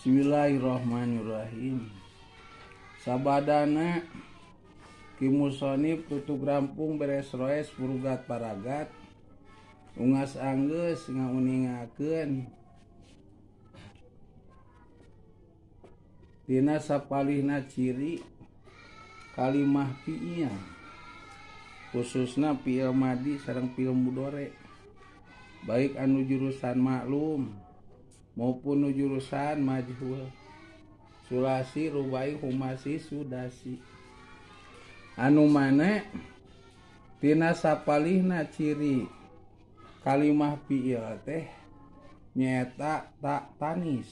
Bismillahirrahmanirrahim. Sabadana Ki Musonif tutug rampung beres roes purugat paragat ungas anggeus ngauningakeun tina sapalihna ciri kalimah fi'il, khususna fi'il madi sareng fi'il mudhari, baik anu jurusan maklum maupun nu jurusan majhul, sulasi, rubai, humasi, sudasi. Anu mana tina sapalihna ciri kalimah fi'il teh nyaeta ta tanis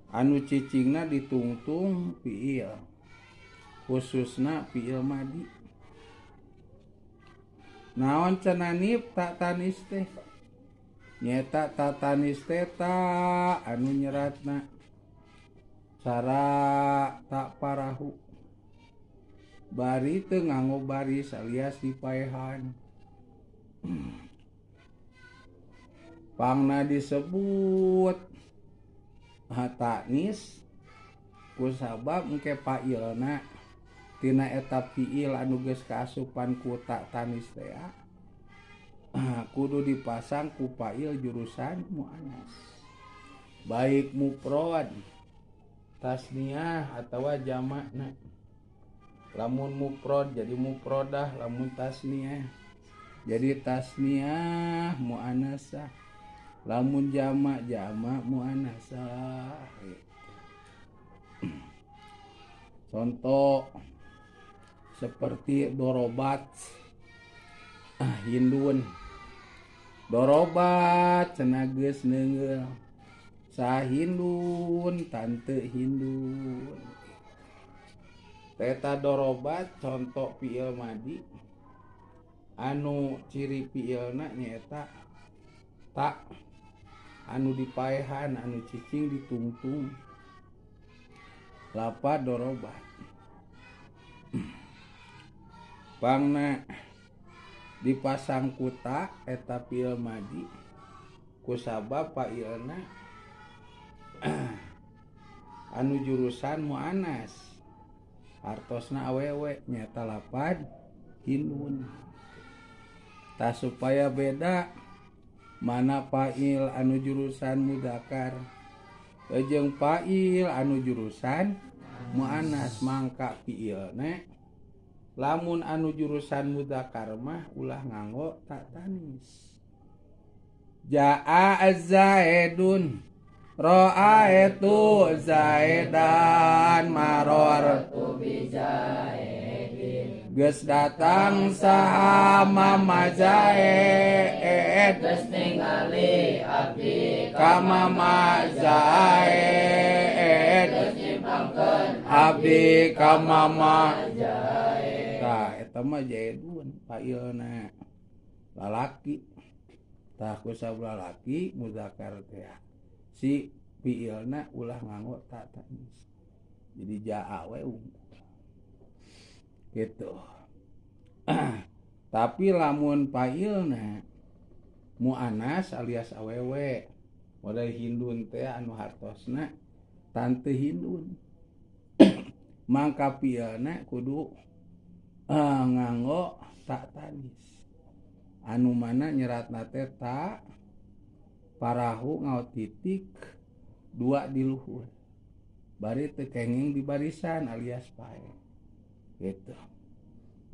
anu cicingna ditungtung fi'il, khususna fi'il madi. Naon cenanip ta tanis teh? Nyaeta ta tanis teh ta anu nyeratna cara tak parahu bari teu nganggo baris alias dipaehan. Pangna disebut taknis kusabab engke pailna tina eta fiil anu geus kaasupan ku ta tanis teh kudu dipasang ku fail jurusan muannas, baik mufrad, tasniah atawa jamakna. Lamun mufrad jadi mufradah, lamun tasniah jadi tasniah muannasah, lamun jamak jamak muannasah. Contoh seperti dorobat Hindun, dorobat cenah geus neungeul sahindun tante Hindun. Teta dorobat contoh fi'il madi anu ciri fi'ilna nyaeta ta anu dipaehan anu cicing ditungtung lapa dorobat. Pangna dipasang ku ta eta fi'il madi kusabab fa'ilna anu jurusan muannas, hartosna awewe nyaeta lapad Hindun. Tah supaya beda mana fa'il anu jurusan mudzakkar jeung fa'il anu jurusan muannas, mangka fi'ilna lamun anu jurusan mudzakkar mah ulah nganggo ta tanis. Jaa Zaidun, ra'aitu Zaidan, marartu bi Zaidin. Geus datang saha Mama Zaid, geus ningali abdi ka Mama Zaid, geus nyimpangkeun abdi ka Mama Zaid. Tah eta mah Zaidun failna lalaki. Tah ku sabab lalaki mudzakkar teh si fiilna ulah nganggo ta tanis, jadi jaa we unggul gitu. Tapi lamun failna muannas alias awewe, model Hindun teh anu hartosna tante Hindun, mangka fiilna kudu nganggo ta tanis anu mana nyeratna teh ta parahu ngao titik dua di luhur bari teu kenging di barisan alias pae gitu.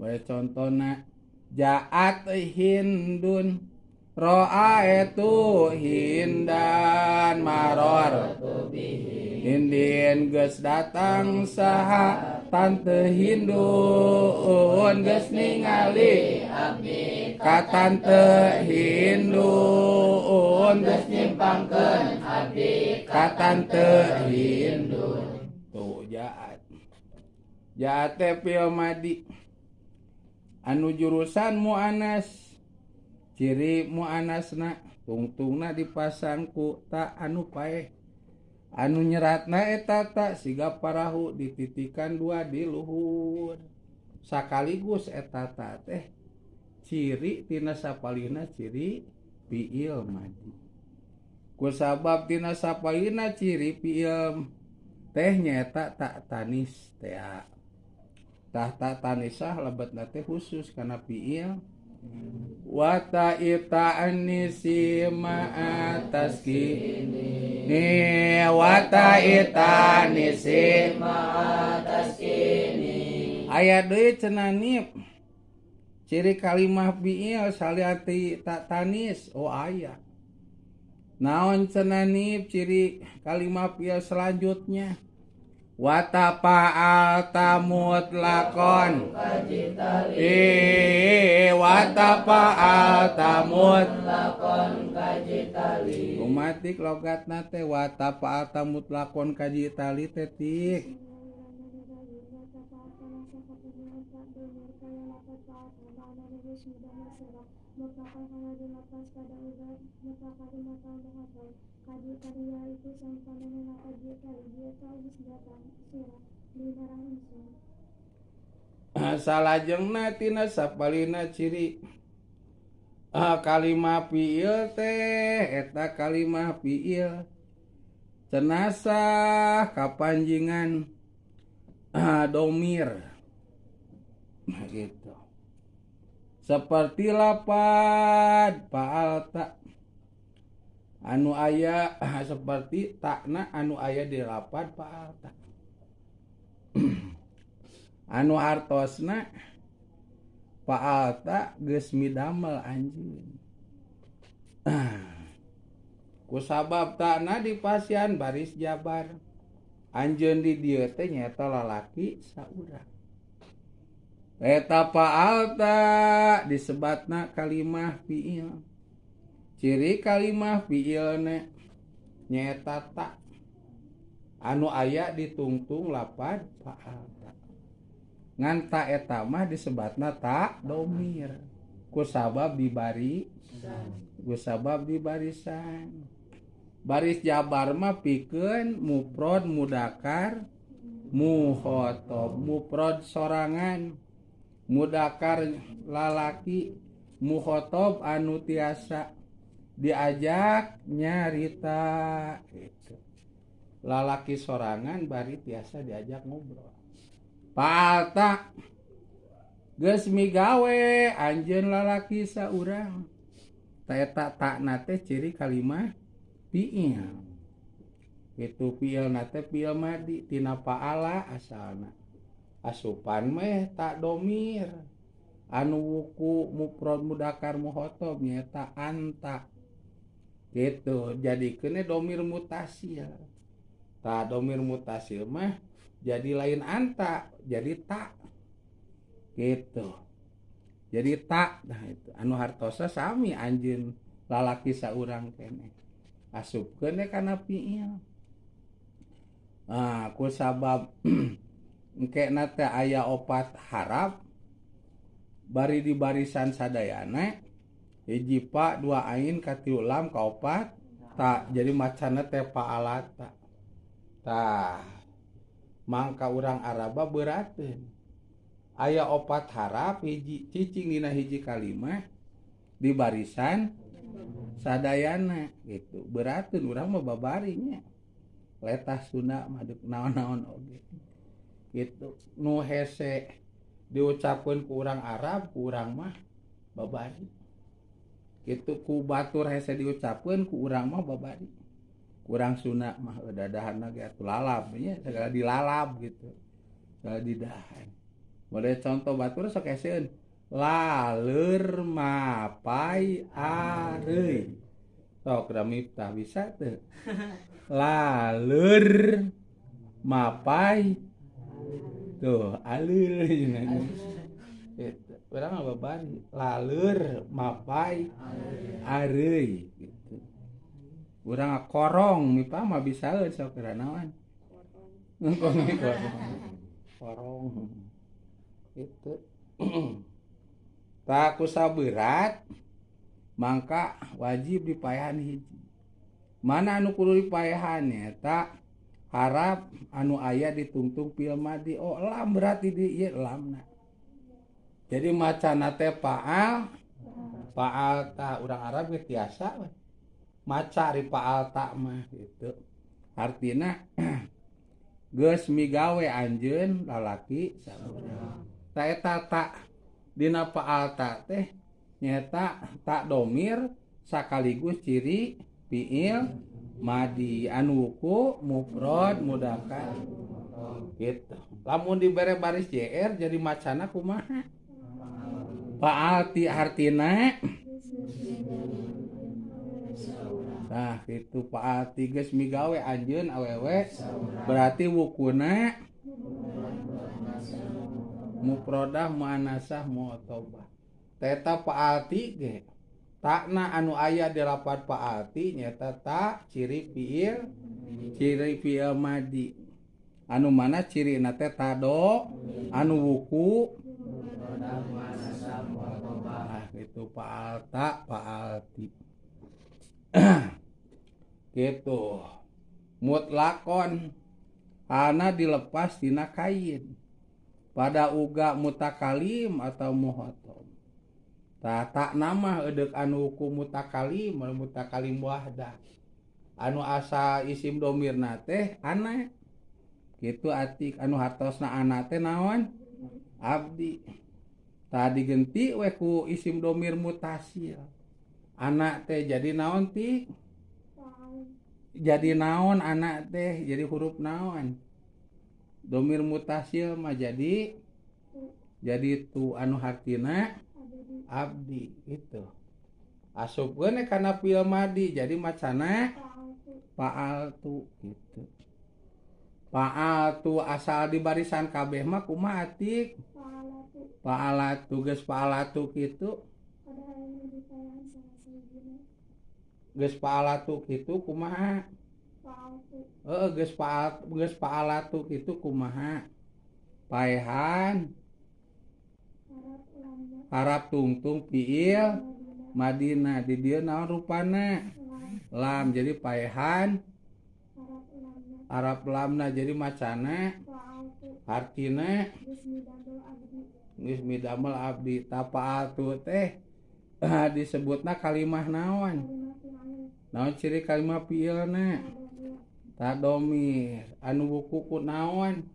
Bae contona jaat Hindun, ra'aitu Hindan, marartu Hindin. Geus datang saha tante Hindun, geus ningali abdi ka tante Hindun, geus nyimpangkeun abdi ka tante Hindun. Tuh jaat. Jaat teh fi'il madi anu jurusan muannas, ciri muannasna tungtungna dipasang ku ta anu paeh anu nyeratna eta ta siga parahu dititikan dua di luhur, sakaligus eta ta teh ciri tina sapalihna ciri fi'il madi. Kusabab tina sapaina ciri fiil teh nyaeta tak tanis teh. Tah tak tanisah lebetna teh khusus kana fiil. Wa ta'ita anisi ma'ataski ni wa ta'ita anisi ma'ataskini. Aya deui cenah nip ciri kalimah fiil saliati tak tanis. Oh aya. Naon cenah nip ciri kalimah fiil selanjutnya? Wa tafa'alta mutlaqan wa tafa'alta mutlaqan kajitali. Kumatik logatna teh wa tafa'alta mutlaqan kajitali teh tik. Salajengna tina sapalina ciri kalimah fiil teh eta kalimah fiil cenasah kapanjingan domir gitu. Seperti lapad fa'alta anu aya seperti takna anu aya di lapad fa'alta. Anu hartosna fa'alta geus midamel anjeun. Kusabab takna dipasian baris jabar. Anjeun di dieu teh nyaeta lalaki saurang. Eta fa'alta disebatna kalimah fiil. Ciri kalimah fiilna nyaeta ta anu aya ditungtung lapad fa'alta. Ngan ta eta mah disebatna ta domir kusabab dibari kusabab di barisan. Baris jabar mah pikeun mufrad mudakar muhotob. Mufrad sorangan, mudakar lalaki, muhotob anu tiasa diajak nyarita gitu. Lalaki sorangan bari tiasa diajak ngobrol. Fa'alta geus migawe anjeun lalaki saurang. Ta eta takna teh ciri kalimah fiil. Itu fiilna teh fiil madi tina fa'ala asalna. Asupan meh tak domir. Anu wuku mufrad mudakar muhotob nyaeta anta. Gitu, jadikeun domir mutasil. Ta domir mutasil mah jadi lain anta, jadi tak. Gitu. Jadi tak, nah itu anu hartosa sami anjeun lalaki saurang keneh. Asupkeun we kana fiil. Ah, ku sabab engkena teh aya opat harap bari di barisan sadayana hiji pa dua ain katilu lam kaopat ta, jadi macana teh fa'alata. Tah mangka urang Araba berateun aya opat harap hiji cicing dina hiji kalimah di barisan sadayana gitu. Berateun urang mah babarinya letah Sunda mah deuk naon-naon oge gitu. Nu hese diucapkeun ku urang Arab, ku urang mah babari gitu. Ku batur hese diucapkeun ku urang mah babari. Kurang Sunda mah dadahanna ge atuh lalab nya, segala dilalab gitu, segala didahan. Model contoh batur sok heseun laleur mapai areuy. Sok da miftah bisa teu? Laleur mapai tuh aleur cenah. Gitu. Urang mah babari laleur mapai areuy gitu. Urang korong mipa mah bisaeun sok geura naon. Korong. Korong. Itu. Tak kusaberat mangka wajib dipaehan hiji. Mana anu kudu dipaehan eta harap anu aya ditungtung fiil madi. Oh lam berarti di ieu lamna. Jadi macana teh fa'al fa'al ta urang Arab ge tiasa we. Maca ari faal ta mah gitu. Artina geus migawe anjeun lalaki saurang. Ta eta ta dina faal ta teh nyaeta ta domir sakaligus ciri fiil madi anu wuku mufrad mudzakkar gitu. Lamun dibere baris JR jadi macana kumaha? Faal ti artina nah gitu faal ti geus migawe anjeun awewe berarti wukuna mufradah muannasah mu'tabah. Teta faal ti ge takna anu aya di lapat faal ti nyaeta ta ciri fiil madi anu mana cirina teh tado anu wuku nah gitu faal ta faal ti gitu mutlakon ana dilepas tina kain pada uga mutakalim atau muhotob. Tah tak nama edeuk anu hukum mutakalim mutakalim wahdah anu asa isim domirna teh ana kitu atik anu hartosna ana teh naon abdi. Tah digenti we ku isim domir mutasil anak teh jadi naon ti jadi naon anak teh jadi huruf naon domir mutasil mah jadi tu anu hartina abdi gitu. Asupkeun kana fiil madi jadi macana faal tu gitu. Faal tu asal di barisan kabeh mah kumaha atik faalatu geus faalatu kitu geus faalatu kitu kumaha heeh geus faal geus faalatu kitu kumaha paehan harap tungtung fiil madina di dieu naon rupana lam jadi paehan harap lamna jadi macana hartina geus midamel abdi. Ta faal tu teh disebutna kalimah naon naon ciri kalimah fiilna ta domir anu wuku ku naon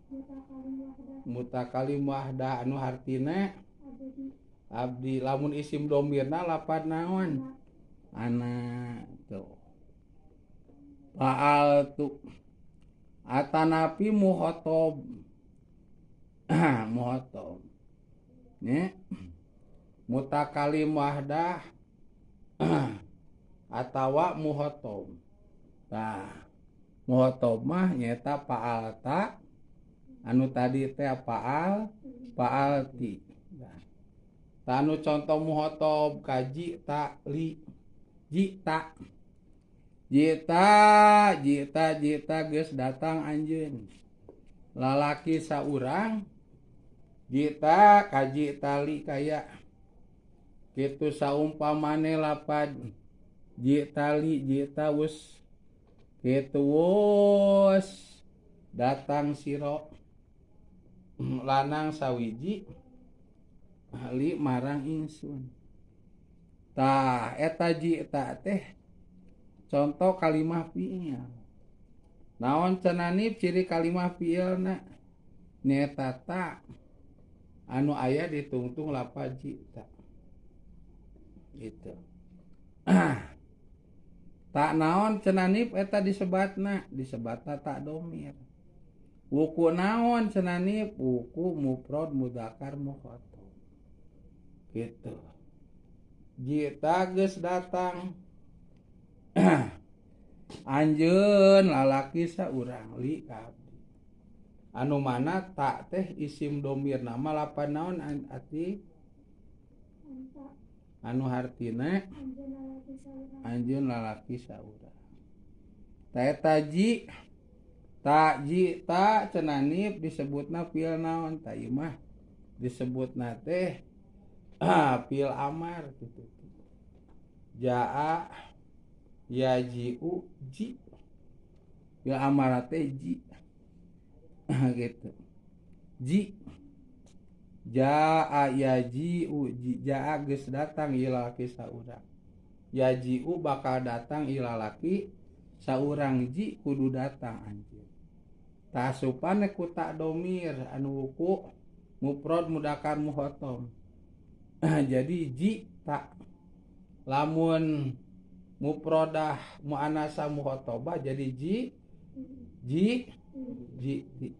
mutakalim wahdah anu hartina abdi. Lamun isim domirna lapat naon ana tuh faal tu atanapi muhotob muhotob nya mutakalim wahdah atawa muhotob. Tah muhotob mah nyaeta faal ta anu tadi teh faal faal ti. Nah, anu contoh muhotob kaji ta li jita jita jita jita geus datang anjeun lalaki saurang jita kaji tali kaya kitu saumpamane lapad jitali jita wus kitu wus datang siro lanang sawiji li marang ingsun. Tah eta jita teh contoh kalimah fiil. Naon cenanip ciri kalimah fiilna nyaeta ta anu aya ditungtung lapad jita gitu. Tak naon cenanip eta disebatna disebatna tak domir. Wuku naon cenanip wuku mufrad mudzakkar mukhatab gitu. Jita geus datang anjeun lalaki saurang li ka abdi anu mana tak teh isim domir nama lapan naon ati anu hartina anjeun lalaki saurang. Ta eta ji ta ji ta cenanip disebutna fiil naon ta ieu mah disebutna teh fiil amar gitu. Jaa yaji'u ji fiil amar teh ji gitu. Ji jaa yaji'u ji jaa geus datang ieu lalaki saurang yajiu bakal datang ilalaki saurang ji kudu datang anjeun. Tasupan ku tak domir anu wuku mufrad mudakar muhotom. Jadi ji tak lamun mufradah muannasa mukhotobah jadi ji ji ji ti.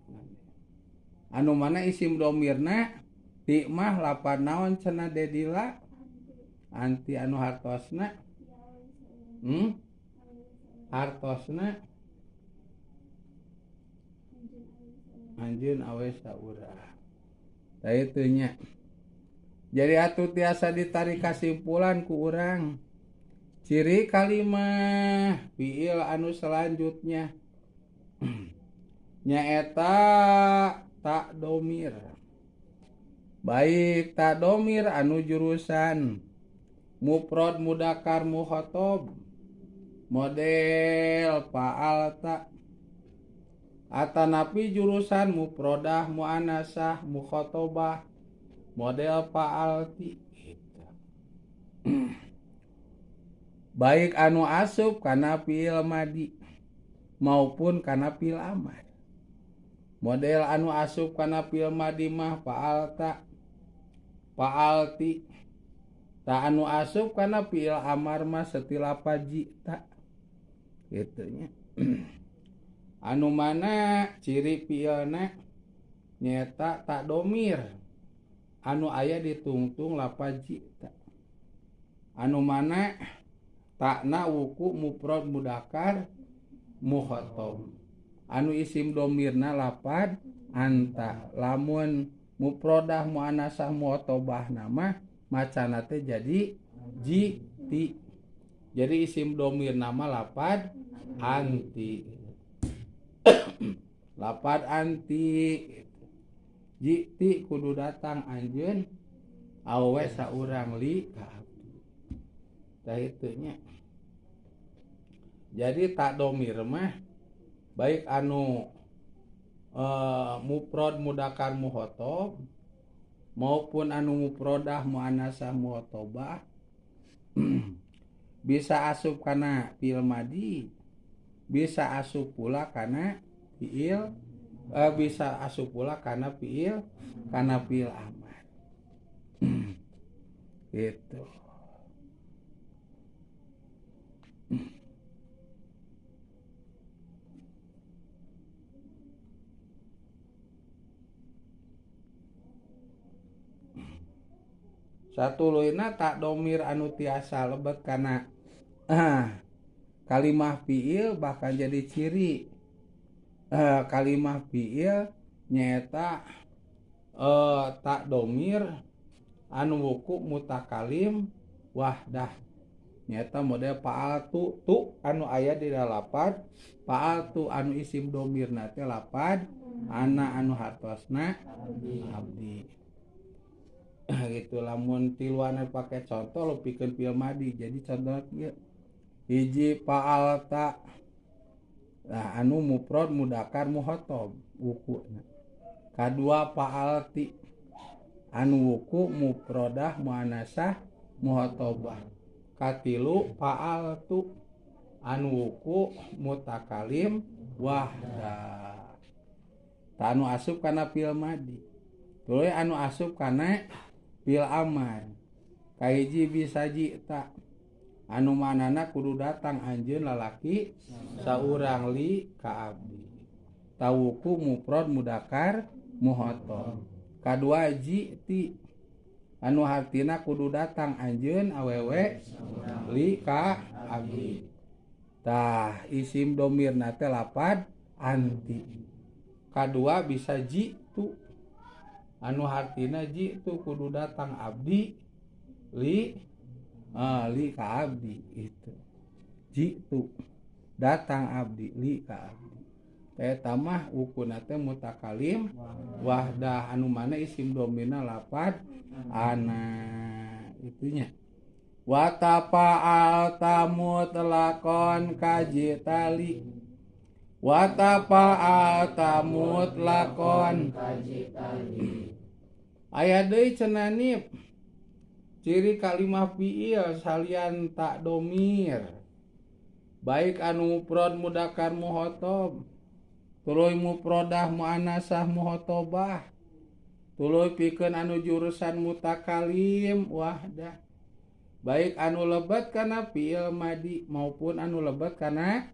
Anu mana isim domirna ti mah lapan naon cenah dedila anti anu hartosna hartosna anjeun awe saurang. Tah itu nya. Jadi atuh tiasa ditarik kasimpulan ku urang. Ciri kalimah fiil anu selanjutnya nyaeta tak domir. Baik tak domir anu jurusan mufrad mudakar mukhatob model fa'al ta atanapi jurusan mufradah muannasah mukhatobah model fa'al ti. Baik anu asup kana fiil madi maupun kana fiil amar. Model anu asup kana fiil madi mah fa'al ta fa'al ti. Ta anu asup kana fiil amar mah setilapa ji ta. Kitu nya. Anu mana ciri fiilna nyaeta tak domir anu aya ditungtung lapa ji ta. Anu mana takna wuku mufrad mudakar mukhatab anu isim domirna lapad anta. Lamun mufradah muannasah mukhotobah nama macana teh jadi ji ti. Jadi isim domir nama lapad anti. Lapad anti ji ti kudu datang anjeun awe saurang li ka abdi. Tah itu nya. Jadi tak domir mah baik anu mufrad mudakar mukhatob maupun anu mufradah muannasah mukhotobah bisa asup kana fiil madi, bisa asup pula kana fiil bisa asup pula kana fiil amar. Gitu. Satuluyna tak domir anu tiasa lebet kana kalimah fiil bahkan jadi ciri kalimah fiil nyaeta tak domir anu wuku mutakalim wahdah nyaeta model fa'al tu tu anu aya di lapad fa'al tu anu isim domirna teh lapad ana anu hartosna abdi. Gitu lamun tiluan pakai contoh lo pikeun fiil madi. Jadi contoh ieu hiji fa'al ta nah anu mufrad mudakar mukhatob wukuna. Kadua fa'al ti anu wuku mufradah muannasah mukhotobah. Katilu fa'al tu anu wuku mutakalim wahdah. Ta anu asup kana fiil madi. Tuluy anu asup kana fiil amar. Kahiji bisa ji ta anu manana kudu datang anjeun lalaki saurang li ka abdi. Tawuku mufrad mudakar mukhatob. Kadua ji ti anu hartina kudu datang anjeun awewe li ka abdi. Tah isim domirna teh lapad anti. Kadua bisa ji tu anu hartina ji tu kudu datang abdi li li ka abdi itu. Ji tu datang abdi li ka abdi. Eta mah wukuna teh mutakalim wahdah anu mana isim domina lapad ana itunya. Wa tafa'al tamutlaqon kaji tali. Wa tafa'al tamutlaqon kaji tali. Aya deui cenah nip. Ciri kalimah fiil salian tak domir baik anu mufrad mudakar muhotob tuluy mufradah muannasah muhotobah tuluy pikeun anu jurusan mutakalim wahdah baik anu lebet kana fiil madi maupun anu lebet kana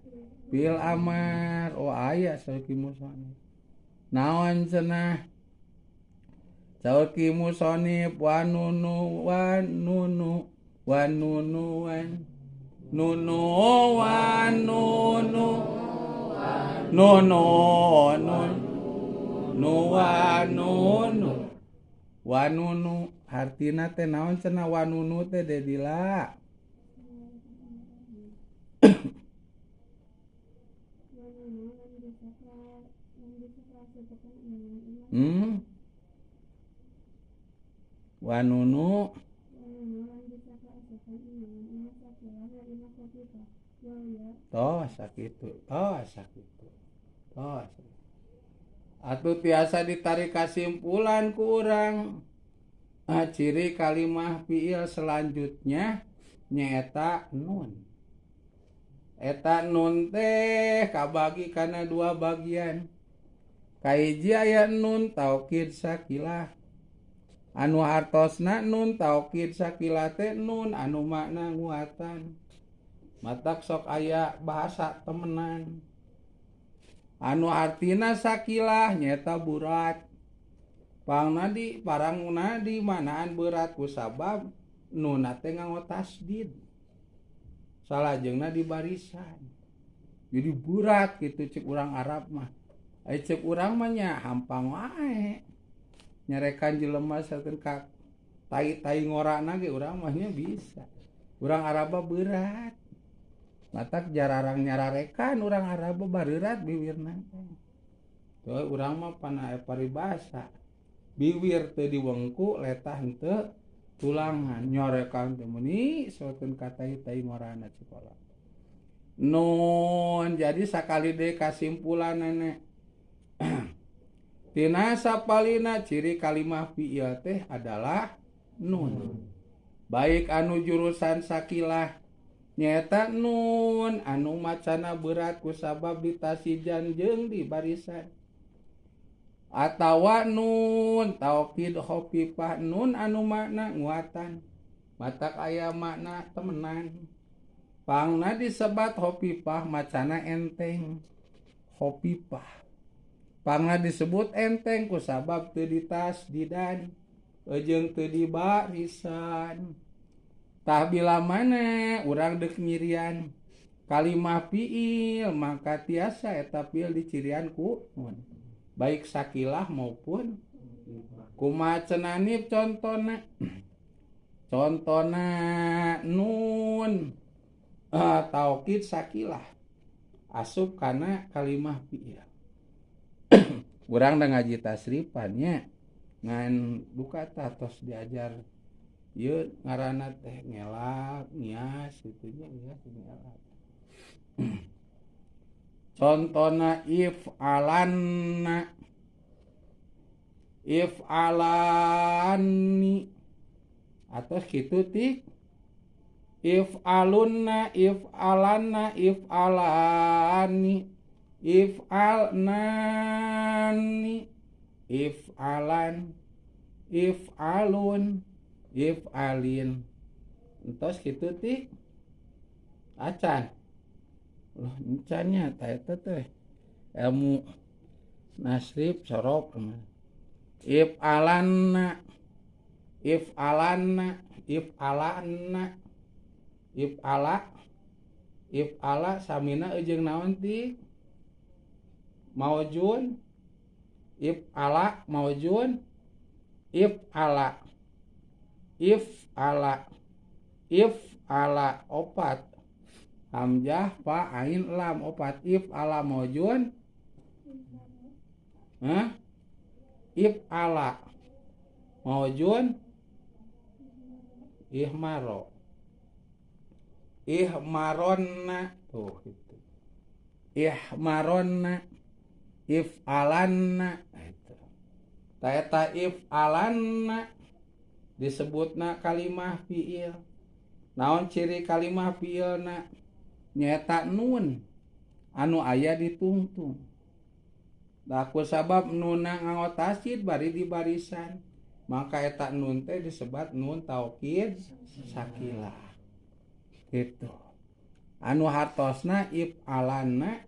fiil amar. Oh aya saeuki musonif naon cenah saeuki musonif wa nunu wa nunu wa nunu wa nunu wa nunu nunu nunu wa nunu wa nunu hartina teh naon cenah wa nunu teh dedila wa nunu toh sakitu toh sakitu toh atuh tiasa ditarik kasimpulan ku urang. Ciri kalimah fiil selanjutnya nyaeta nun. Eta nun teh kabagi kana dua bagian. Kahiji aya nun taukid sakilah. Anu hartosna nun taukid sakilah teh nun anu makna nguatan. Matak sok aya bahasa temenan. Anu artina sakilah nyaeta burat. Pangna di parangna di manaan berat ku sabab nunna teh nganggo tasdid. Salajengna di barisan. Jadi berat gitu cek urang Arab mah. Ai cek urang mah nya hampang wae. Nyarekan jelema sakeun ka tai-tai ngorana ge urang mah nya bisa. Urang Arab mah berat. Matak jararang nyararekan urang Arab mah bareurat biwirna teh. Tuh urang mah pana paribasa. Biwir teu diwengku letah henteu tulangan nyorekan teh meuni sakeun ka tai-tai ngorana sekolah. Nun jadi sakali deui kasimpulanana tina sapalina ciri kalimah fiil teh adalah nun. Baik anu jurusan sakilah nyaeta nun anu macana berat ku sabab ditasijan jeung di barisan. Atawa nun taukid khafifah nun anu makna nguatan matak aya makna temenan. Pangna disebat khafifah macana enteng. Khafifah pangna disebut enteng ku sabab teu ditasdidan jeung teu dibarisan. Tah bila mana urang deuk nyirian kalimah fiil maka tiasa eta fiil dicirian ku nun baik sakilah maupun kumaha cenanip contona. Contona nun taukid sakilah asup kana kalimah fiil. Urang da ngaji tasripan nya ngan duka tah tos diajar ieu ngaranna teh ngelak ngias kitu nya ngias ngelak. Contona if alanna if alani atau kitu tik if alunna if alanna if alani if alnani if alan if alun if alin entos kitu tik acan loh encannya ta eta teh ilmu nasrib sorok if alanna if alanna if alanna if ala if ala samina jeung naon ti maujun if ala maujun if ala if ala if ala opat hamzah fa ain lam opat if ala maujun. Hah? If ala maujun ihmaro ihmaronna tuh gitu ihmaronna if alanna itu ta eta if alanna Disebutna kalimah fiil. Naon ciri kalimah fiilna? Nyaeta nun anu aya ditungtung. Da ku sabab nunna nganggo tasdid bari di barisan, maka eta nun teh disebat nun taukid sakilah. Gitu. Anu hartosna if'alanna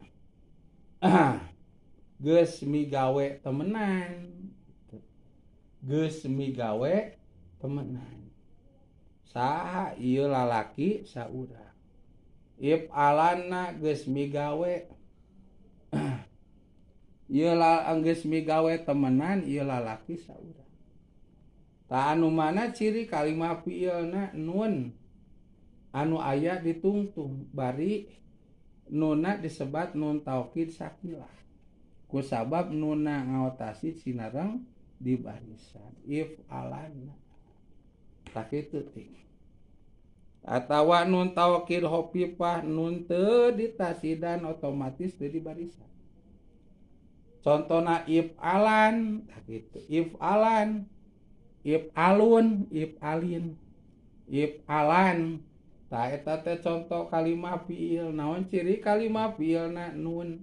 geus migawe temenan. Geus migawe temenan. Saha ieu lalaki saurang. If'alanna geus migawe ieu geus migawe temenan ieu lalaki saurang. Tah anu mana ciri kalimah fiilna nun anu aya ditungtung bari nunna disebat nun taukid sakilah. Ku sabab nunna ngaotasi sinareng di barisan if'alanna. Tah kitu ting. Atawa nun taukid khofifah nun teu ditasidan otomatis teu di barisan. Contona if'alan tah kitu. If'alan, if'alun, if'alin, if'alan. Tah eta teh contoh kalimah fiil. Naon ciri kalimah fiilna? Nun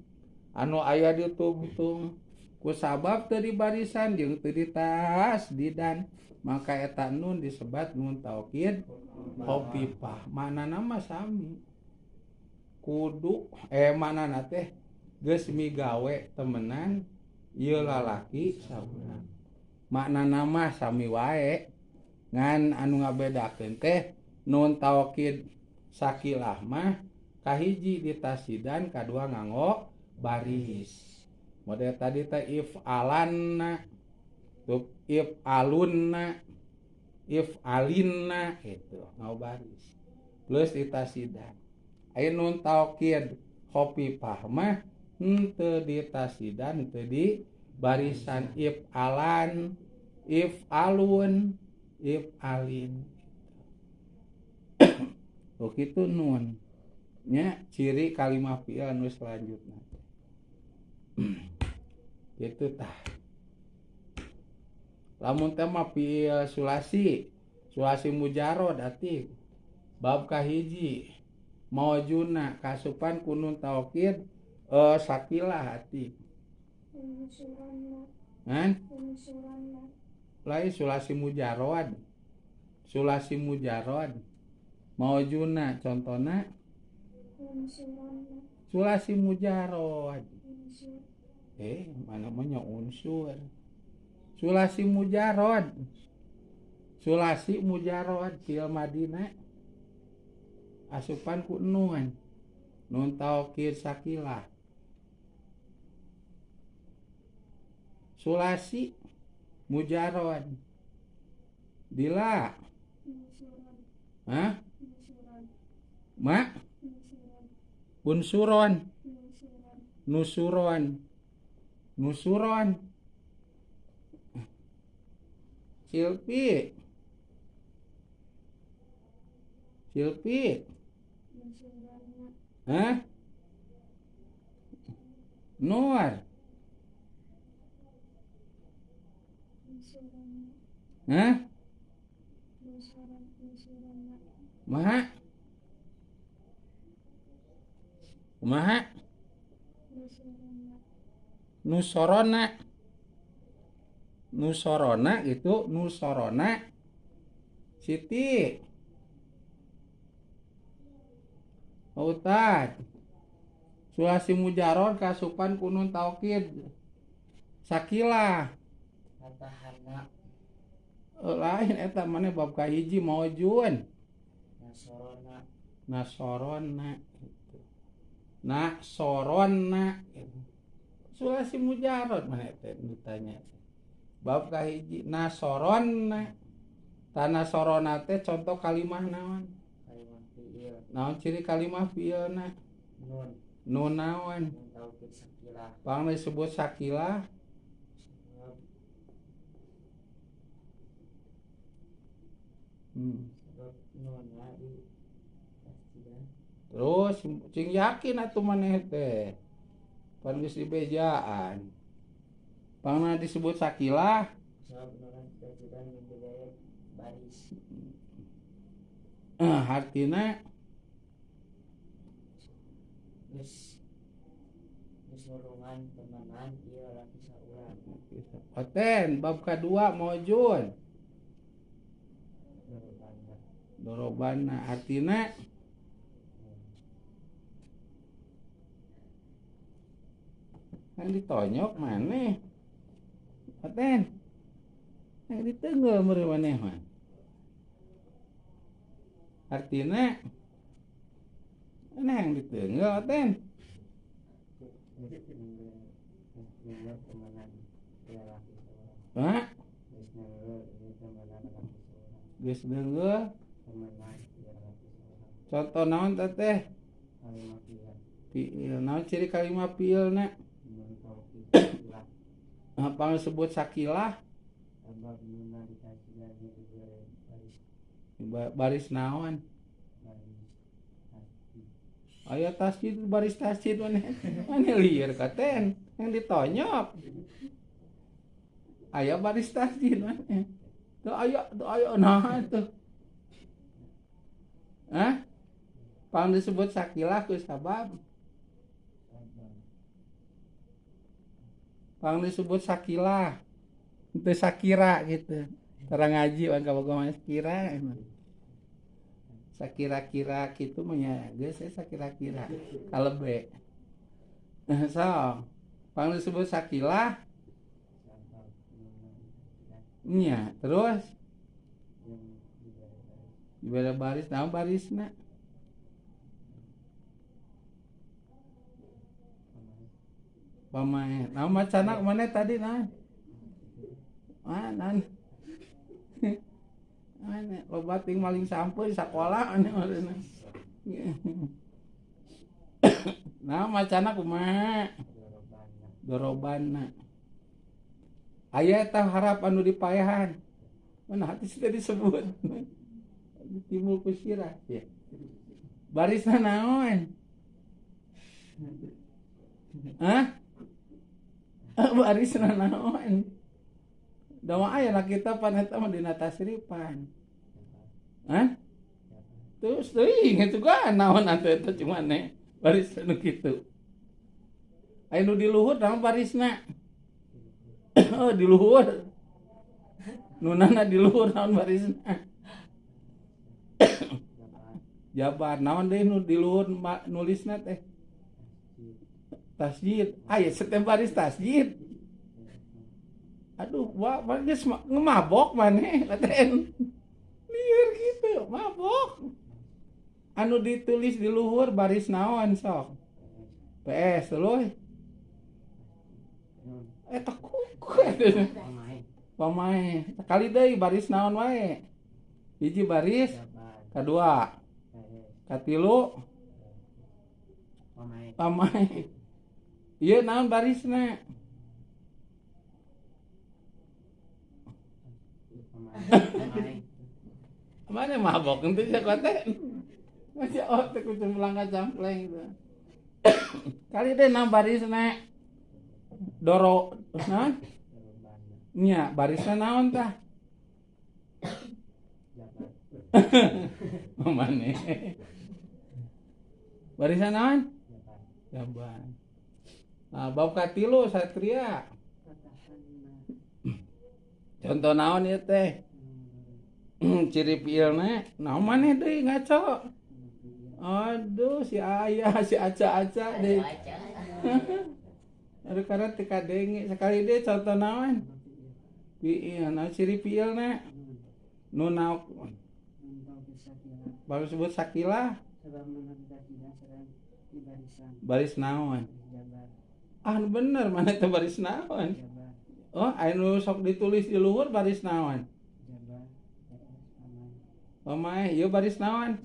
anu aya ditungtung ku sabab teu di barisan jeung teu ditasdidan, maka eta nun disebat nun taukid khofifah. Maknana mah sami. Kudu maknana teh geus migawe temenan ieu lalaki saurang. Maknana mah sami wae, ngan anu ngabedakeun teh nun taukid sakilah mah kahiji ditasidan, kadua nganggo baris. Model tadi teh if'alanna, if'alunna, if'alinna gitu, nganggo baris plus ditasidan. Aya nun taukid khofifah mah henteu ditasidan, henteu di barisan. If'alan, if'alun, if'alin. Oh kitu nun nya ciri kalimah fiil anu selanjutna. Kitu tah. Lamun teh mah fiil sulasi, sulasi mujarrad atik. Bab kahiji maujuna kasupan ku nun taukid sakilah atik. Hah? Lain sulasi mujarrad. Sulasi mujarrad maujuna contona sulasi mujarrad. Mana mah unsur. Sulasi mujarrad. Sulasi mujarrad fiil madina asupan ku nun. Nun taukid sakilah. Sulasi mujarrad. Dila. Hah? Ma? Unsuron. Nusuron. Nusuron. Silpi. Silpi. Hah? Nur. Hah? Maha? Kumaha? Nusorona. Nusorona itu nusorona. Siti. Utad. Sulasi mujarrad kasupan kunun taukid sakilah. Fatahana. Lain eta maneh bab kahiji maujun. Nasorona. Nasorona gitu. Nasorona. Sulasi mujarrad maneh teh ditanya. Bab kahiji nasorona. Tanah sorona teh contoh kalimah naon? Kalimah fiil. Naon ciri kalimah fiilna? Nun. Nun naon? Nun taukid sakilah. Pang disebut sakilah. Terus cing yakin atuh maneh teh. Pan geus dibejaan. Pangna disebut sakilah. Baris. Hartina geus geus nulungan temenan ieu lalaki saurang. Oten bab kadua maujud. Dorobana. Dorobana artina kan ditonyok maneh. Oten. Yang ditenggel meureun maneh mah. Artina mana yang ditenggel oten? Hah? Geus deungeul. Contoh naon teh? Fiil. Naon ciri kalimat fiilna? Apa disebut sakilah? Baris naon? Aya tasjid baris tasjid maneh. Maneh lieur katen yang ditonyok. Aya baris tasjid maneh. Teu aya nah tuh. Hah? Pang disebut sakilah ku sabab. Pang disebut sakilah. Teu sakira gitu. Tara ngaji wan kabogoh mah sakira emang. Sakira-kira kitu mah nya geus sakira-kira kalebe. So, pang disebut sakilah nya, terus dibere baris, naon barisna? Pamae. Naon macana mana tadi naon? Ah, naon? Mana loba ting maling sampeu di sakola ane mareuna. Nah, macana kumaha? Dorobana. Aya eta harap anu dipaehan. Mana hati sudah disebut. Timbul ku sirah ya. Barisna naon? Hah? Barisna naon? Doa aya lah kita pan eta mah dina tasripan. Hah? Terus teuing kitu kan naon atuh eta cuma ne baris nu kitu. Aya nu di luhur naon barisna? Oh di luhur. Nunana di luhur naon barisna? Jabar naon deui nu di luhur nulisna teh? Tasjid. Aya setem baris tasjid. Aduh, wah, geus ngemabok maneh katen. Lieur kitu, mabok. Anu ditulis di luhur baris naon sok? PS leuy. Eta kuku eta. Pamae. Sekali deui baris naon wae? Hiji baris, kadua, katilu, pamae. Ieu naon barisna? Mana mabok ente sia kote. Masih otak kudu melangkah campleng gitu. Kali deh nang barisna. Doro, naon? Nya, barisna naon tah? Mane. Barisna naon? Jaban. Nah, bab katilu Satria. Contoh naon ieu teh? Ciri fiilna naon maneh deui ngaco. Aduh si ayah si aca-aca deui. Aduh karena teu kadenge sekali deui contoh naon? Fiil naon ciri fiilna? Nu naon? Baru sebut sakilah. Baris naon? Ah bener mana teh baris naon? Oh, anu sok ditulis di luhur baris naon? Pamae, ieu baris naon?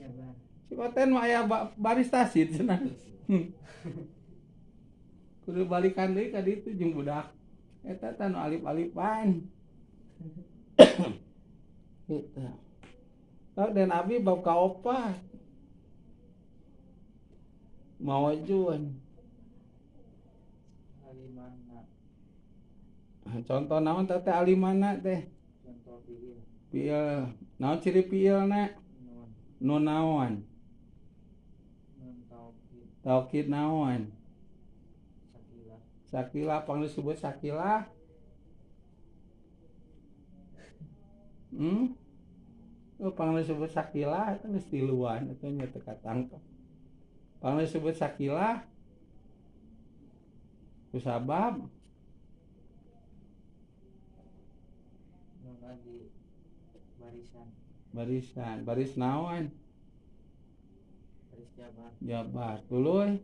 Si koten mah aya baris tasid cenah. Kudu balikan deui ka ditu jeung budak. Eta tah nu alif-alifan. Gitu. Tok den abi bab kaopat. Mawajun. Alimana. Contoh naon teh alimana teh? Contoh fiil. Fiil naon ciri fiilna? Nun. Nun naon? Nun taukid. Taukid naon? Sakilah. Sakilah pang disebut sakilah. Oh, pang disebut sakilah itu geus tiluan eta nya teu katangkep. Pang disebut sakilah kusabab nunna di barisan. Barisan, baris naon? Baris jabar. Jabar. Tuluy.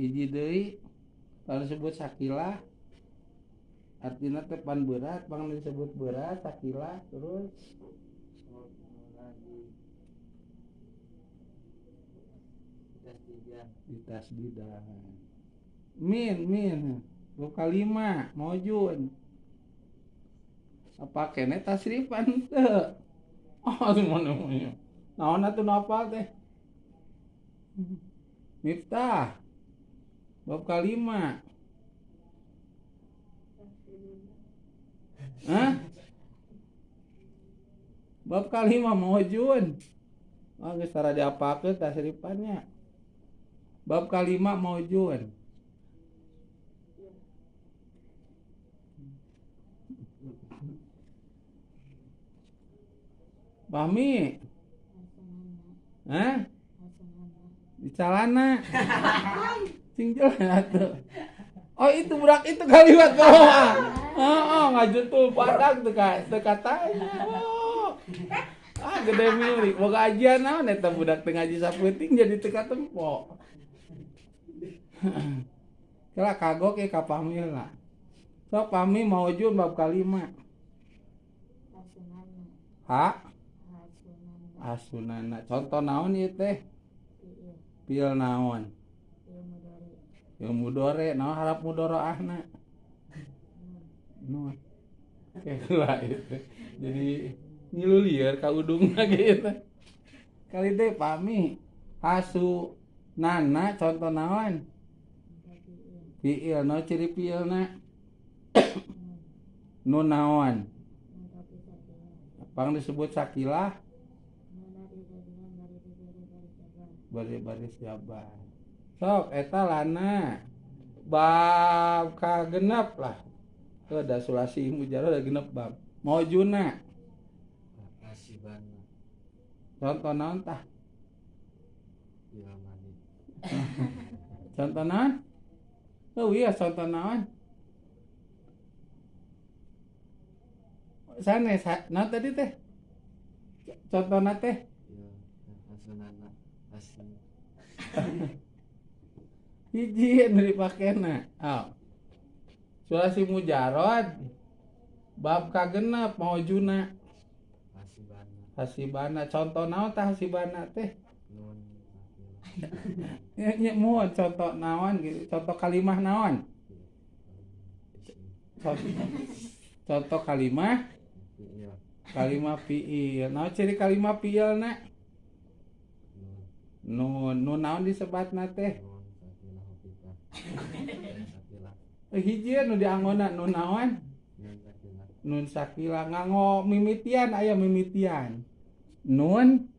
Hiji deui pang disebut sakilah artinya teh pan berat, pang disebut berat sakilah terus ditasdidan. Min bab kalima maujun. Apa kene tasrifan teu? Oh, mana. Naon atuh nu apal teh? Miftah. Bab kalima. Hah? Bab kalima maujun. Oh, geus tara diapakeun tasrifannya. Bab kalima maujun. Pahmi? Hah? Di calana. Cing jelas atuh. Oh itu budak itu kaliwat bawah. Heeh, ngajentul badak teu katanya. Oh. Ah gede milik. Boga ajian naon eta budak teu ngaji sapeuting jadi teu katempo. Kela kagok ye ka Pahmi lah. Sok Pahmi maujun bab kalima. Ha? Asunana. Contoh naon ieu teh? Fiil naon? Fiil mudhari. Naon harap mudharaahna? Nun. Kela itu. Jadi ngilu lieur ka udungna gitu. Kali teh Pahmi hasunana contoh naon? Fiil. Naon ciri fiilna? Nun naon? Pang disebut sakilah baris-baris jabar. Sok eta lana bab kagenep lah. Heuh da sulasi mujarad da genep bab. Maujuna hasibana. Contoh naon tah? Fiil madi. Contoh naon? Heuh ieu contoh naon? Sanes naon tadi teh? Contohna teh? Hasunana asli. Hiji anu dipakena. Oh. Sulasi mujarad bab kagenep maujuna hasibana. Hasibana contoh naon tah hasibana teh? Nun. Nya muhun contoh naon gitu, contoh kalimah naon? Contoh kalimah fiil. Kalimah fiil. Naon ciri kalimah fiilna? Nun. Nun naon disebatna teh? Hiji nu dianggona nun naon? Nun sakilah. Nganggo mimitian aya mimitian. Nun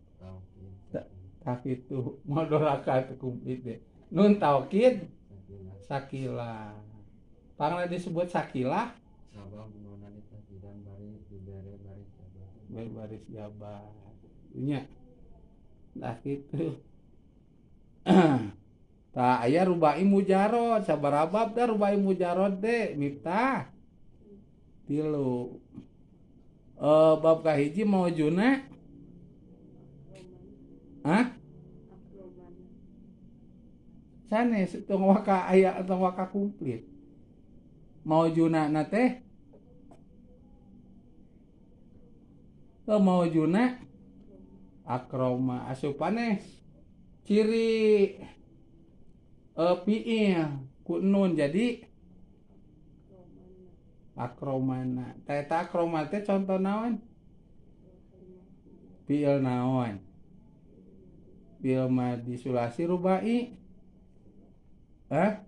tak itu modoraka teu kumplit deh. Nun taukid sakilah. Pangna disebut sakilah sabab nunna ditasdidan bari dibere baris jabar. Bari baris jabar. Nya. Nah kitu. Tah aya rubai mujarad sabaraha bab tah rubai mujarad teh Miftah. 3. Bab kahiji maujuna? Hah? Sanes tong waka aya tong waka komplit. Maujuna na teh? Maujuna akroma asupanes ciri fiil ku nun jadi akromana. Tah eta akroma teh contoh naon? Fiil naon? Fiil madi sulasi rubai. Hah?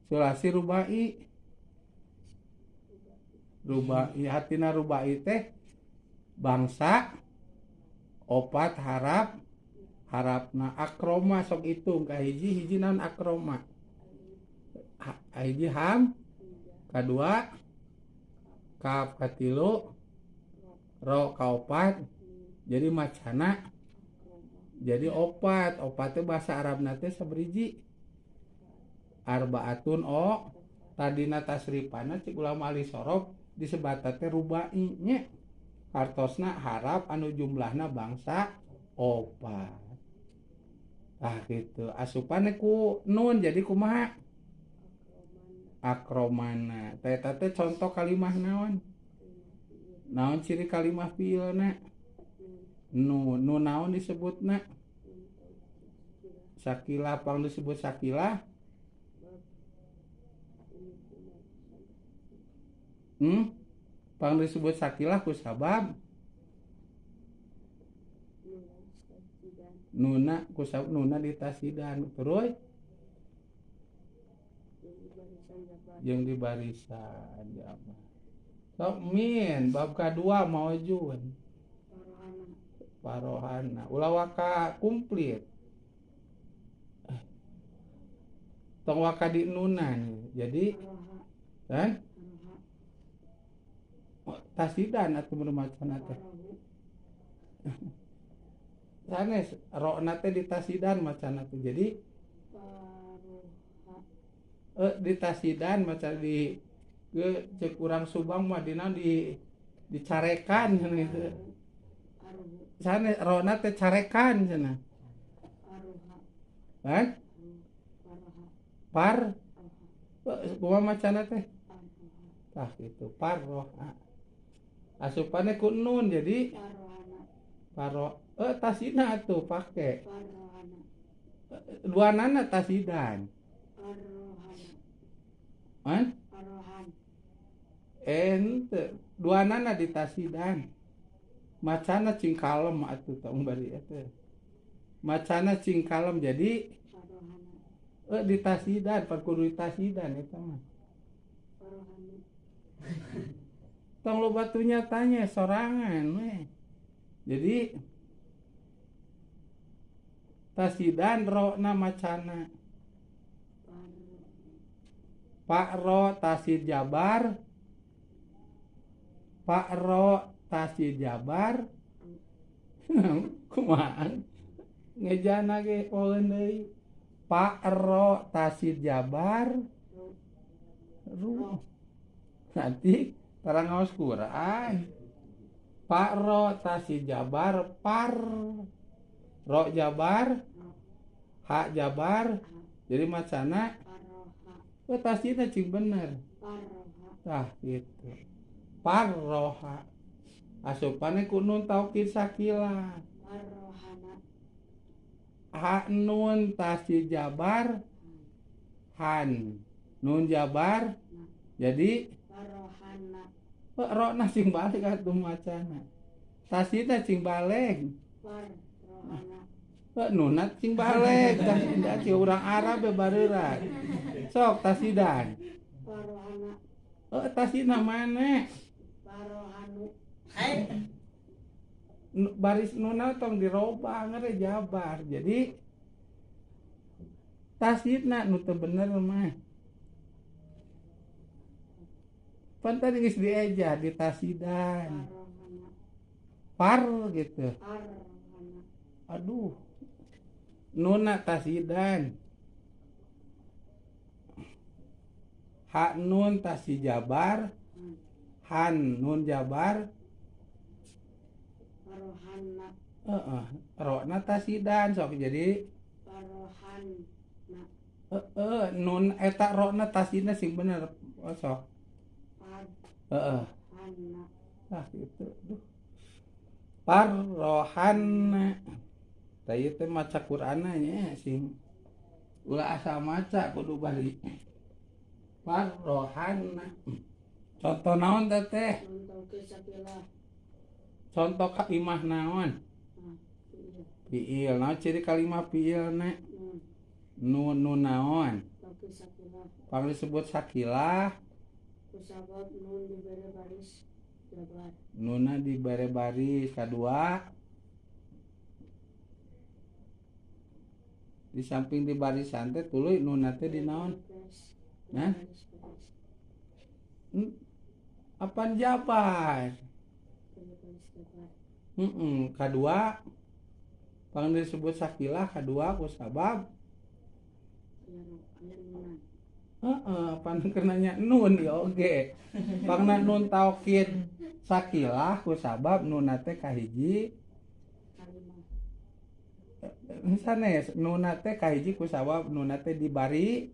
Sulasi rubai. Rubai hatina rubai teh bangsa opat harap harapna akroma sok hitung ka hiji hiji naon akroma hiji ham kadua kaf katilu ro kaopat jadi macana jadi opat opat teh bahasa Arabna teh sabriji arbaatun o tadina tasrifana cik ulama ahli sorof disebatan teh rubai nya hartosna harap anu jumlahna bangsa opat. Ah gitu asupane ku nun jadi kumaha akromana teh eta teh contoh kalimah naon naon ciri kalimah fiilna nun nun naon disebutna sakilah pang disebut sakilah pang disebut sakilah ku sabab nuna ku sabab nuna ditasidan terus jeung di barisan jabar sok min bab kadua maujun parohana ulah waka komplit tong waka di nuna jadi kan tasidan atuh macana teh sanes rona teh ditasidan macana teh jadi ditasidan maca di ke cek urang Subang mah dina di dicarekan cenah gitu sanes rona teh carekan cenah kan par kumaha macana teh tah gitu parroha asupane ku nun jadi paro tasina atuh pake duanana tasidan an ente duanana ditasidan macana cing kalem atuh tong bari eta macana cing kalem jadi ditasidan kudu ditasidan eta mah tong loba batunya tanya sorangan we. Jadi tasidan rona macana Pak ro tasid jabar Pak ro tasid jabar kumaha ngejana ge poeun deui Pak ro tasid jabar ru nanti tarang ngaos Quran Pak ro tasid jabar par ro jabar ha jabar jadi macana tasina cing bener tah gitu parroha asupane ku nun taukid sakilah ha nun tasid jabar han nun jabar jadi rona sing balik atuh macana tasina cing balik nuna cing balik tasida cing urang Arab be bareurat sok tasidan tasina mana baris nuna tong dirobah ngere jabar jadi tasina nu teu bener mah pan tadi geus dieja ditasidan par gitu aduh nuna tasidan ha nun tasi jabar han nun jabar rona tasidan sok jadi nun eta rona tasina sing bener sok tah gitu duh parrohana tah ieu teh maca Qur'anna nya sing ulah asa maca kudu bari parrohana contoh naon teh contoh kalimah naon fiil naon ciri kalimah fiilna nun nun naon pang disebut sakilah Kusabab nun dibere baris jabar. Nunna dibere baris. Kadua di samping di barisan teh tuluy nunna teh di naon? Hah? Apan jabar? Kadua pang disebut sakilah kadua kusabab pan kenanya nun ya oge. Pangna nun taukid sakilah kusabab nunna teh kahiji sanes nunna teh kahiji kusabab nunna teh dibari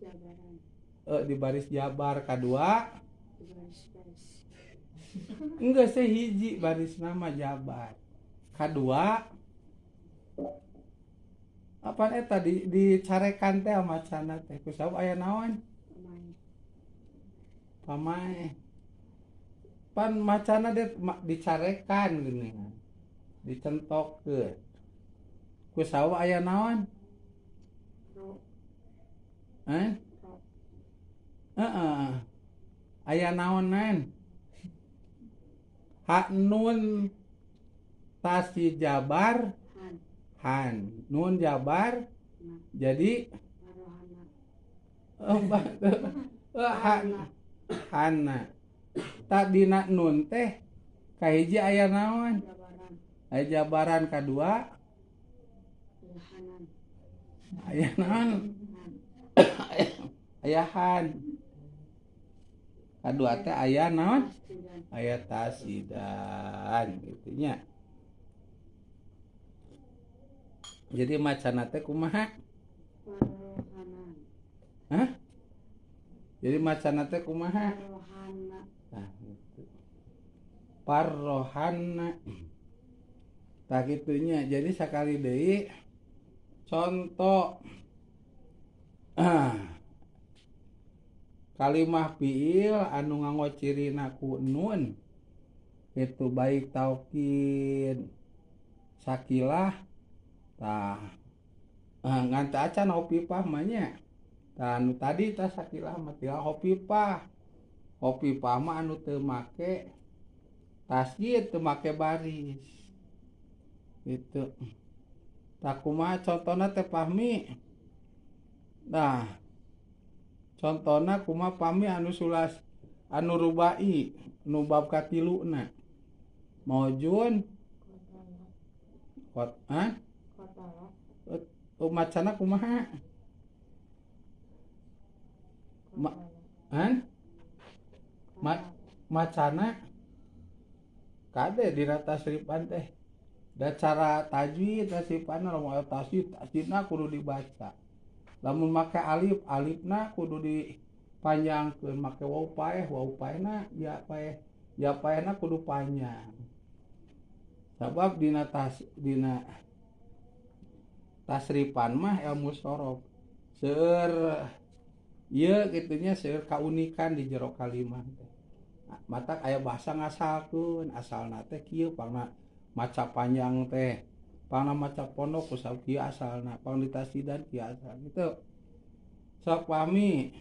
di baris jabar. Kadua enggak sehiji baris nama jabar. Kadua apa eta dicarekan teh macana teh kusabab aya naon? Pamae. Pan macana dicarekan geuningan. Dicentokkeun. Kusabab aya naon? Hah? Heeh. Aya naonan? Hak nun tasi jabar han. Nun jabar jadi hana. Tadina nun teh kahiji aya naon? Aya jabaran. Kadua aya naon? Aya han. Kadua teh aya naon? Aya tasidan gitu nya. Jadi macana teh kumaha? Hah? Jadi macana teh kumaha? Nah, gitu. Parrohana. Tah kitunya. Jadi sakali deui contoh kalimah fiil anu nganggo cirina ku nun itu baik taukid sakilah tah ngan teu acan hopipah mah nya. Tah anu tadi tah sakilah mah tinggal hopipah. Hopipah mah anu teu make tasjid, teu make baris. Gitu. Tah kumaha contona teh Fahmi? Nah, contona kumaha Fahmi anu sulas anu rubai nu bab katiluna. Maujun kot ha? Macana kumaha? Macana kade dina tasripan teh. Da cara tajwid tasripan lamun aya tasjid, tasjidna kudu dibaca. Lamun make alif, alifna kudu dipanjangkeun, make waw paeh, waw paehna ya paeh, ya paehna kudu panjang. Sabab dina dina tasripan mah ilmu sorof seueur ieu kitunya seueur kaunikan di jero kalimah teh. Matak aya bahasa ngasalkeun asalna teh kieu pangna maca panjang teh, pangna maca pondok kusabab kieu asalna, pang ditasidan kieu asal gitu. Sok pami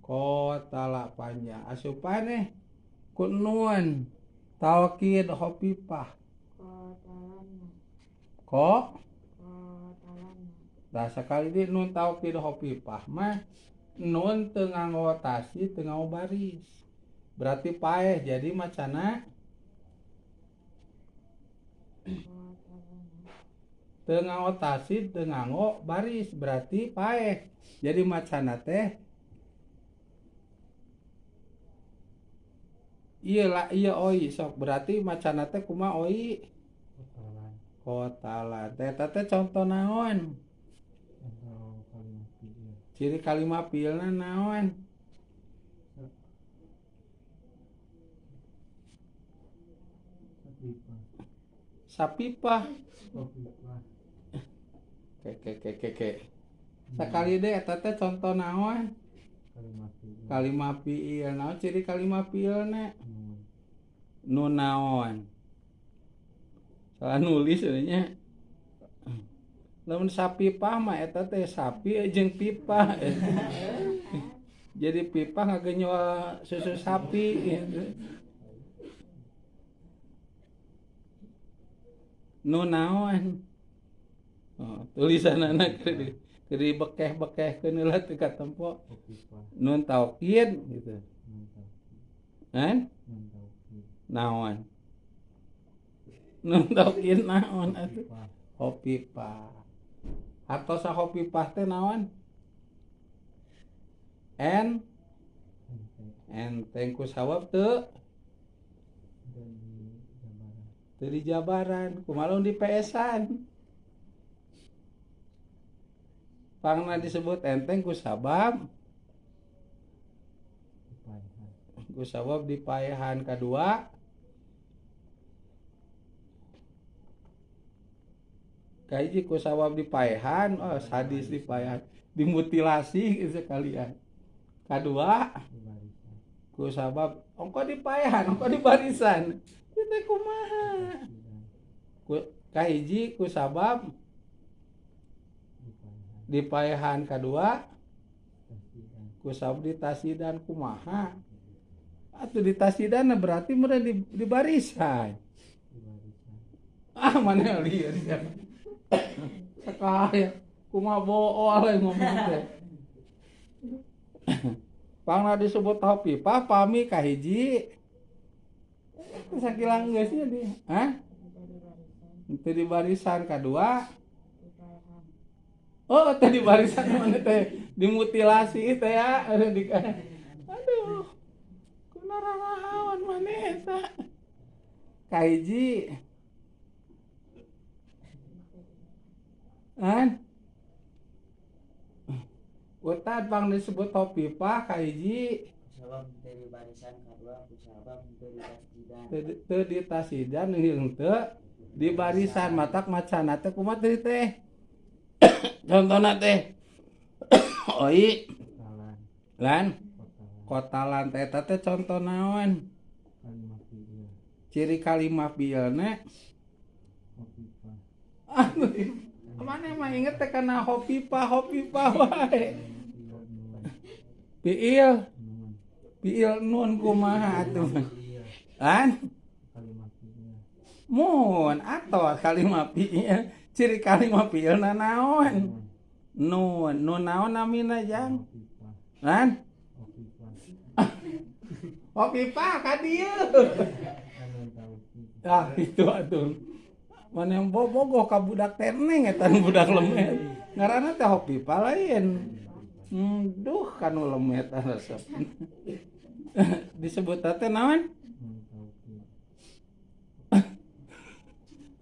kotala panjang asupan eh ku nun taukid hopipah. Kok? Nah sekali di nun taukid hopipah mah nun teu nganggo tasjid, teu nganggo baris. Berarti paeh jadi macana teu nganggo tasjid, teu nganggo baris, berarti paeh. Jadi macana teh ieu lah ieu oi sok berarti macana teh kumaha oi? Kotalan. Eta teh contoh naon? Ciri kalimah fiilna naon? Sapipah. Ke. Sakali deui eta teh contoh naon? Kalimah fiil. Naon ciri kalimah fiilna? Nu naon? Salah nulis nya. Lamun sapi pah mah eta teh sapi jeung pipa. Jadi pipa ngagenyol susu sapi gitu. Nu naon? Oh, tulisanana keur dibekeh-bekehkeun heula teu katempo. Nun taukid gitu. Kan? Naon? Nun taukid naon atuh? Hopipah. Hartosa hopipah teh naon? N enteng ku sawab teu teu di jabaran kumaha di PS-an. Pangna disebut enteng ku sabab dipaehan kadua kahiji ku sabab dipaehan, oh sadis dipaehan, dimutilasi sekalian. Kadua ku sabab ongko dipaehan, ongko di barisan. Itu kumaha? Ku kahiji ku sabab dipaehan, kadua ku sabab ditasidan kumaha? Atuh ditasidan berarti meureun di barisan. Ah mana lieur sia. Sakaya kumaha bool ngomong teh. Pangna disebut hopipah pami kahiji sakilang geus nya di. Hah? Teu di barisan kadua. Oh, teu di barisan mana teh dimutilasi teh ya. Aduh. Kunarahaon maneh eta. Kahiji kan? Utad pang disebut hopipah kahiji sabab teu di barisan kadua ku sabab teu ditasidan. Teu ditasidan jeung teu di barisan matak macana teh kumaha teh teh? Contohna teh oi lan kotalan teh eta teh contoh naon? Ciri kalimah fiilna. Mana mah inget teh kana hopipah hopipah wae. Fiil fiil nun kumaha atuh? Kan? Mun atau kalimah fiil ciri kalimah fiilna naon? Nun, nun naon namina jang? Kan? Hopipah ka dieu. Ah itu atuh. Mana yang bobogoh ka budak teneng eta budak lemet. Ngaranna teh hopipah lain. Duh kanu lemet resep. Disebut teh naon?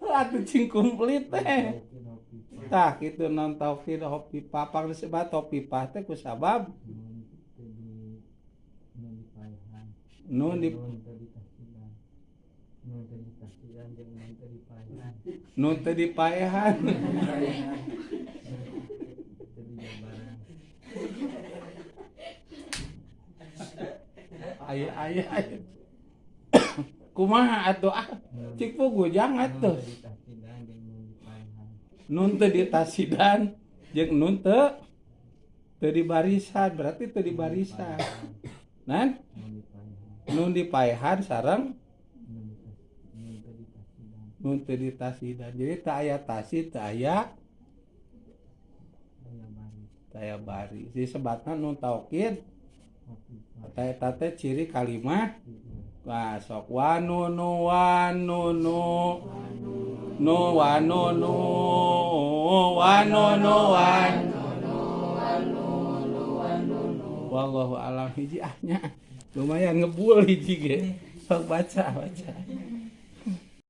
Atuh cing komplit teh. Tah kitu non taukid hopipah pang disebut hopipah teh ku sabab nun di nun teu dipaehan. Aya aya aya. Kumaha atuh ah cik pugu jang atuh. Nun teu ditasidan jeung nun teu di barisan berarti teu di barisan. Nan? Nun dipaehan sareng nun teu ditasidan. Jadi teu aya tasid, teu aya baris. Disebatna nun taukid. Eta teh ciri kalimah. Wah, sok wanunu wanunu nu wanunu wanunu wan. Wallahu alam hiji ahnya. Lumayan ngebul hiji ge. Sok baca baca.